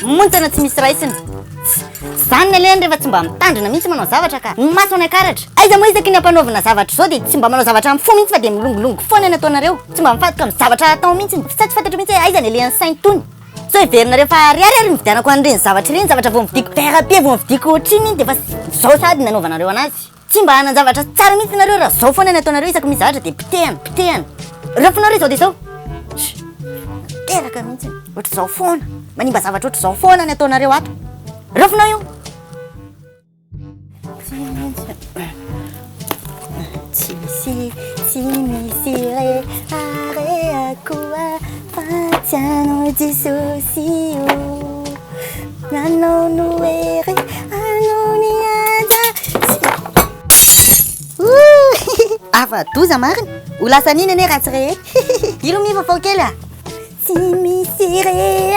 Montsana tsy misy raisina. Tss, zany ny alehany rehefa tsy mba mitandrina mihitsy manao zavatra ka. Ny maso any an-karatra. Aiza moa isaky ny ampanaovina zavatra izao dia tsy mba manao zavatra amin'ny fo mihitsy fa dia milongilongy foana ny ataonareo. Tsy mba mifantoka amin'ny zavatra atao mihitsy. Sa tsy fantatro mihitsy hoe aiza ny alehan'ny sain-tony. Sao heverinareo fa ariary ary nividianako an'ireny zavatra ireny, zavatra vao novidiako fer à pied vao novidiako ohatr'iny iny dia efa izao sahady ny nanaovanareo anazy. Tsy mba hanan-javatra tsara mihitsy nareo raha zao foana ny ataonareo isaky misy zavatra dia potehana, potehana. Rafinareo izao dia izao. Sh! Tanteraka mihitsy. Ohatr'izao foana. Manimba zavatra ohatr'izao foana ny ataonareo ato. Rafinao io. Tsy misy tsy misy tsy misy re areako fa tsy anao Jesosy o. Nanao no hery anao ny haja. Afa-doza marina. Ho lasa an'iny anie raha tsy re. Ilo mi vaovao kely a. Tsy misy re.